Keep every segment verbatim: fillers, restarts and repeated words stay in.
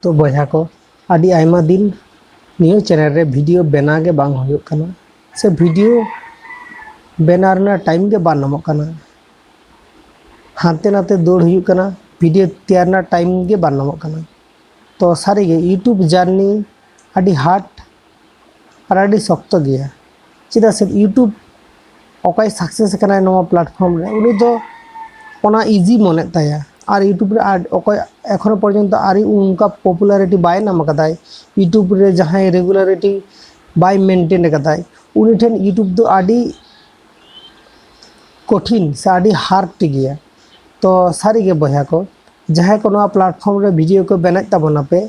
ᱛᱚ ᱵᱚᱭᱦᱟ ᱠᱚ, ᱟᱹᱰᱤ ᱟᱭᱢᱟ ᱫᱤᱱ ᱱᱤᱭᱟᱹ ᱪᱮᱱᱮᱞ ᱨᱮ ᱵᱷᱤᱰᱤᱭᱳ ᱵᱮᱱᱟᱣ ᱜᱮ ᱵᱟᱝ ᱦᱩᱭᱩᱜ ᱠᱟᱱᱟ, ᱥᱮ ᱵᱷᱤᱰᱤᱭᱳ ᱵᱮᱱᱟᱣ ᱨᱮᱱᱟᱜ ᱴᱟᱭᱤᱢ ᱜᱮ ᱵᱟᱝ ᱧᱟᱢᱚᱜ ᱠᱟᱱᱟ᱾ ᱦᱟᱱᱛᱮ ᱱᱟᱛᱮ ᱫᱟᱹᱲ ᱦᱩᱭᱩᱜ ᱠᱟᱱᱟ, ᱵᱷᱤᱰᱤᱭᱳ ᱛᱮᱭᱟᱨ ᱨᱮᱱᱟᱜ ᱴᱟᱭᱤᱢ ᱜᱮ ᱵᱟᱝ ᱧᱟᱢᱚᱜ ᱠᱟᱱᱟ᱾ ᱛᱚ ᱥᱟᱹᱨᱤᱜᱮ YouTube ᱡᱟᱨᱱᱤ ᱟᱹᱰᱤ ᱦᱟᱨᱰ ᱟᱨ ᱟᱹᱰᱤ ᱥᱚᱠᱛᱚ ᱜᱮᱭᱟ᱾ ᱪᱮᱫᱟᱜ ᱥᱮ YouTube ᱚᱠᱚᱭ ᱥᱟᱠᱥᱮᱥ ᱟᱠᱟᱱᱟᱭ ᱱᱚᱣᱟ ᱯᱞᱟᱴᱯᱷᱚᱨᱢ ᱨᱮ, ᱩᱱᱤ ᱫᱚ ᱚᱱᱟ ᱤᱡᱤ ᱢᱚᱱᱮᱜ ᱛᱟᱭᱟ᱾ ᱟᱨ YouTube ᱨᱮ ᱟᱨ ᱚᱠᱚᱭ ᱮᱠᱷᱚᱱᱳ ᱯᱚᱨᱡᱚᱱᱛᱚ ᱟᱹᱣᱨᱤ ᱚᱱᱠᱟ ᱯᱚᱯᱩᱞᱟᱨᱤᱴᱤ ᱵᱟᱭ ᱧᱟᱢ ᱟᱠᱟᱫᱟᱭ, YouTube ᱨᱮ ᱡᱟᱦᱟᱸᱭ ᱨᱮᱜᱩᱞᱟᱨᱤᱴᱤ ᱵᱟᱭ ᱢᱮᱱᱴᱮᱱ ᱟᱠᱟᱫᱟᱭ, ᱩᱱᱤ ᱴᱷᱮᱱ YouTube ᱫᱚ ᱟᱹᱰᱤ ᱠᱚᱴᱷᱤᱱ ᱥᱮ ᱟᱹᱰᱤ ᱦᱟᱨᱰ ᱜᱮᱭᱟ᱾ ᱛᱚ ᱥᱟᱹᱨᱤᱜᱮ ᱵᱚᱭᱦᱟ ᱠᱚ, ᱡᱟᱦᱟᱸᱭ ᱠᱚ ᱱᱚᱣᱟ ᱯᱞᱟᱴᱯᱷᱚᱨᱢ ᱨᱮ ᱵᱷᱤᱰᱤᱭᱳ ᱠᱚ ᱵᱮᱱᱟᱣᱮᱫ ᱛᱟᱵᱚᱱᱟᱯᱮ,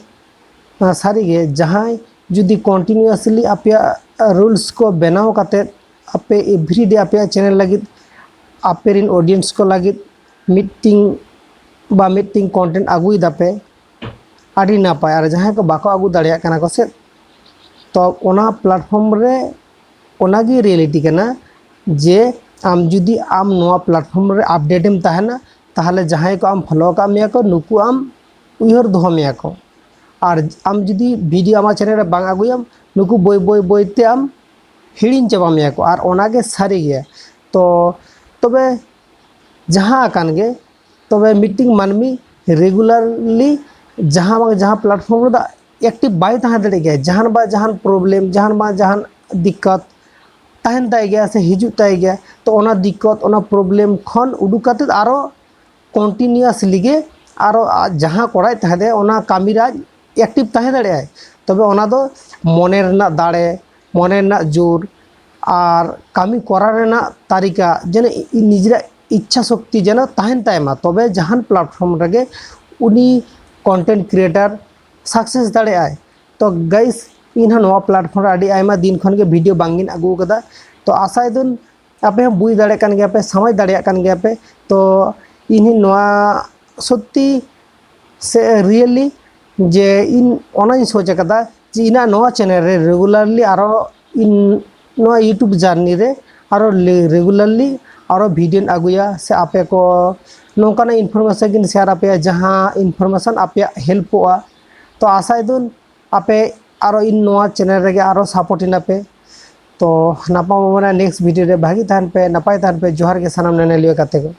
ᱟᱨ ᱥᱟᱹᱨᱤᱜᱮ ᱡᱟᱦᱟᱸᱭ ᱡᱩᱫᱤ ᱠᱚᱱᱴᱤᱱᱤᱭᱩᱣᱟᱥᱞᱤ ᱟᱯᱮᱭᱟᱜ ᱨᱩᱞᱥ ᱠᱚ ᱵᱮᱱᱟᱣ ᱠᱟᱛᱮᱫ ᱟᱯᱮ ᱮᱵᱷᱨᱤᱰᱮ ᱟᱯᱮᱭᱟᱜ ᱪᱮᱱᱮᱞ ᱞᱟᱹᱜᱤᱫ, ᱟᱯᱮ ᱨᱮᱱ ᱚᱰᱤᱭᱮᱱᱥ ᱠᱚ ᱞᱟᱹᱜᱤᱫ ᱢᱤᱫᱴᱤᱝ ᱵᱟ ᱢᱤᱫᱴᱤᱝ ᱠᱚᱱᱴᱮᱱᱴ ᱟᱹᱜᱩᱭ ᱫᱟᱯᱮ, ᱟᱹᱰᱤ ᱱᱟᱯᱟᱭ᱾ ᱟᱨ ᱡᱟᱦᱟᱸᱭ ᱠᱚ ᱵᱟᱠᱚ ᱟᱹᱜᱩ ᱫᱟᱲᱮᱭᱟᱜ ᱠᱟᱱᱟ ᱠᱚ ᱥᱮ, ᱛᱚ ᱚᱱᱟ ᱯᱞᱟᱴᱯᱷᱚᱨᱢ ᱨᱮ ᱚᱱᱟᱜᱮ ᱨᱤᱭᱮᱞᱤᱴᱤ ᱠᱟᱱᱟ ᱡᱮ ᱟᱢ ᱡᱩᱫᱤ ᱟᱢ ᱱᱚᱣᱟ ᱯᱞᱟᱴᱯᱷᱚᱨᱢ ᱨᱮ ᱟᱯᱰᱮᱴ ᱮᱢ ᱛᱟᱦᱮᱱᱟ, ᱛᱟᱦᱚᱞᱮ ᱡᱟᱦᱟᱸᱭ ᱠᱚ ᱟᱢ ᱯᱷᱚᱞᱳ ᱟᱠᱟᱫ ᱢᱮᱭᱟ ᱠᱚ, ᱱᱩᱠᱩ ᱟᱢ ᱩᱭᱦᱟᱹᱨ ᱫᱚᱦᱚ ᱢᱮᱭᱟ ᱠᱚ᱾ ᱟᱨ ᱟᱢ ᱡᱩᱫᱤ ᱵᱷᱤᱰᱤᱭᱳ ᱟᱢᱟᱜ ᱪᱮᱱᱮᱞ ᱨᱮ ᱵᱟᱝ ᱟᱹᱜᱩᱭᱟᱢ, ᱱᱩᱠᱩ ᱵᱟᱹᱭ ᱵᱟᱹᱭ ᱵᱟᱹᱭ ᱛᱮ ᱟᱢ ᱦᱤᱲᱤᱧ ᱪᱟᱵᱟ ᱢᱮᱭᱟ ᱠᱚ᱾ ᱟᱨ ᱚᱱᱟᱜᱮ ᱥᱟᱹᱨᱤ ᱜᱮᱭᱟ᱾ ᱛᱚ ᱛᱚᱵᱮ ᱡᱟᱦᱟᱸ ᱟᱠᱟᱱ ᱜᱮ, ᱛᱚᱵᱮ ᱢᱤᱫᱴᱤᱝ ᱢᱟᱹᱱᱢᱤ ᱨᱮᱜᱩᱞᱟᱨᱞᱤ ᱡᱟᱦᱟᱸ ᱵᱟᱝ ᱡᱟᱦᱟᱸ ᱯᱞᱟᱴᱯᱷᱚᱨᱢ ᱨᱮᱫᱚ ᱮᱠᱴᱤᱵᱷ ᱵᱟᱭ ᱛᱟᱦᱮᱸ ᱫᱟᱲᱮᱭᱟᱜ ᱜᱮᱭᱟ᱾ ᱡᱟᱦᱟᱱ ᱵᱟ ᱡᱟᱦᱟᱱ ᱯᱨᱚᱵᱞᱮᱢ, ᱡᱟᱦᱟᱱ ᱵᱟ ᱡᱟᱦᱟᱱ ᱫᱤᱠᱠᱟᱛ ᱛᱟᱦᱮᱱ ᱛᱟᱭ ᱜᱮᱭᱟ ᱥᱮ ᱦᱤᱡᱩᱜ ᱛᱟᱭ ᱜᱮᱭᱟ᱾ ᱛᱚ ᱚᱱᱟ ᱫᱤᱠᱠᱚᱛ, ᱚᱱᱟ ᱯᱨᱚᱵᱞᱮᱢ ᱠᱷᱚᱱ ᱩᱰᱩᱠ ᱠᱟᱛᱮᱫ ᱟᱨᱚ ᱠᱚᱱᱴᱤᱱᱤᱭᱩᱣᱟᱥᱞᱤ ᱜᱮ ᱟᱨᱚ ᱟᱡ ᱡᱟᱦᱟᱸ ᱠᱚᱨᱟᱣᱮᱫ ᱛᱟᱦᱮᱸᱫ ᱮ, ᱚᱱᱟ ᱠᱟᱹᱢᱤ ᱨᱮ ᱟᱡ ᱮᱠᱴᱤᱵᱷ ᱛᱟᱦᱮᱸ ᱫᱟᱲᱮᱭᱟᱜᱼᱟᱭ᱾ ᱛᱚᱵᱮ ᱚᱱᱟ ᱫᱚ ᱢᱚᱱᱮ ᱨᱮᱱᱟᱜ ᱫᱟᱲᱮ, ᱢᱚᱱᱮ ᱨᱮᱱᱟᱜ ᱡᱳᱨ ᱟᱨ ᱠᱟᱹᱢᱤ ᱠᱚᱨᱟᱣ ᱨᱮᱱᱟᱜ ᱛᱟᱹᱨᱤᱠᱟ, ᱡᱮᱱᱚ ᱱᱤᱡᱮᱨᱟᱜ ᱤᱪᱪᱷᱟ ᱥᱚᱠᱛᱤ ᱡᱮᱱᱚ ᱛᱟᱦᱮᱱ ᱛᱟᱭ ᱢᱟ, ᱛᱚᱵᱮ ᱡᱟᱦᱟᱱ ᱯᱞᱟᱴᱯᱷᱚᱨᱢ ᱨᱮᱜᱮ ᱩᱱᱤ ᱠᱚᱱᱴᱮᱱᱴ ᱠᱨᱤᱭᱮᱴᱟᱨ ᱥᱟᱠᱥᱮᱥ ᱫᱟᱲᱮᱭᱟᱜᱼᱟᱭ᱾ ᱛᱚ ᱜᱟᱭᱤᱥ, ᱤᱧ ᱦᱚᱸ ᱱᱚᱣᱟ ᱯᱞᱟᱴᱯᱷᱚᱨᱢ ᱨᱮ ᱟᱹᱰᱤ ᱟᱭᱢᱟ ᱫᱤᱱ ᱠᱷᱚᱱ ᱜᱮ ᱵᱷᱤᱰᱤᱭᱳ ᱵᱟᱝ ᱜᱤᱧ ᱟᱹᱜᱩ ᱟᱠᱟᱫᱟ᱾ ᱛᱚ ᱟᱥᱟᱭᱮᱫᱟᱹᱧ ᱟᱯᱮ ᱦᱚᱸ ᱵᱩᱡᱽ ᱫᱟᱲᱮᱭᱟᱜ ᱠᱟᱱ ᱜᱮᱭᱟ ᱯᱮ, ᱥᱟᱢᱟᱡᱽ ᱫᱟᱲᱮᱭᱟᱜ ᱠᱟᱱ ᱜᱮᱭᱟ ᱯᱮ᱾ ᱛᱚ ᱤᱧ ᱦᱚᱸ ᱱᱚᱣᱟ ᱥᱚᱛᱛᱤ ᱥᱮ ᱨᱤᱭᱮᱞᱤ ᱡᱮ ᱤᱧ ᱚᱱᱟᱧ ᱥᱳᱪ ᱟᱠᱟᱫᱟ ᱡᱮ ᱤᱧᱟᱹᱜ ᱱᱚᱣᱟ ᱪᱮᱱᱮᱞ ᱨᱮ ᱨᱮᱜᱩᱞᱟᱨᱞᱤ ᱟᱨᱚ ᱤᱧ ᱱᱚᱣᱟ YouTube ᱡᱟᱨᱱᱤ ᱨᱮ ᱟᱨᱚ ᱨᱮᱜᱩᱞᱟᱨᱞᱤ ᱟᱨᱚ ᱵᱷᱤᱰᱤᱭᱳᱧ ᱟᱹᱜᱩᱭᱟ, ᱥᱮ ᱟᱯᱮ ᱠᱚ ᱱᱚᱝᱠᱟᱱᱟᱜ ᱤᱱᱯᱷᱚᱨᱢᱮᱥᱚᱱ ᱜᱤᱧ ᱥᱮᱭᱟᱨ ᱟᱯᱮᱭᱟ ᱡᱟᱦᱟᱸ ᱤᱱᱯᱷᱚᱨᱢᱮᱥᱚᱱ ᱟᱯᱮᱭᱟᱜ ᱦᱮᱞᱯᱚᱜᱼᱟ᱾ ᱛᱚ ᱟᱥᱟᱭ ᱫᱩᱧ ᱟᱯᱮ ᱟᱨᱚ ᱤᱧ ᱱᱚᱣᱟ ᱪᱮᱱᱮᱞ ᱨᱮᱜᱮ ᱟᱨᱚ ᱥᱟᱯᱳᱨᱴ ᱤᱧ ᱟᱯᱮ᱾ ᱛᱚ ᱱᱟᱯᱟᱢ ᱟᱵᱚᱱᱟ ᱱᱮᱠᱥᱴ ᱵᱷᱤᱰᱤᱭᱳ ᱨᱮ᱾ ᱵᱷᱟᱹᱜᱤ ᱛᱟᱦᱮᱱ ᱯᱮ, ᱱᱟᱯᱟᱭ ᱛᱟᱦᱮᱱ ᱯᱮ᱾ ᱡᱚᱦᱟᱨ ᱜᱮ ᱥᱟᱱᱟᱢ ᱧᱮᱧᱮᱞᱤᱭᱟᱹ ᱜᱟᱛᱮ ᱠᱚ᱾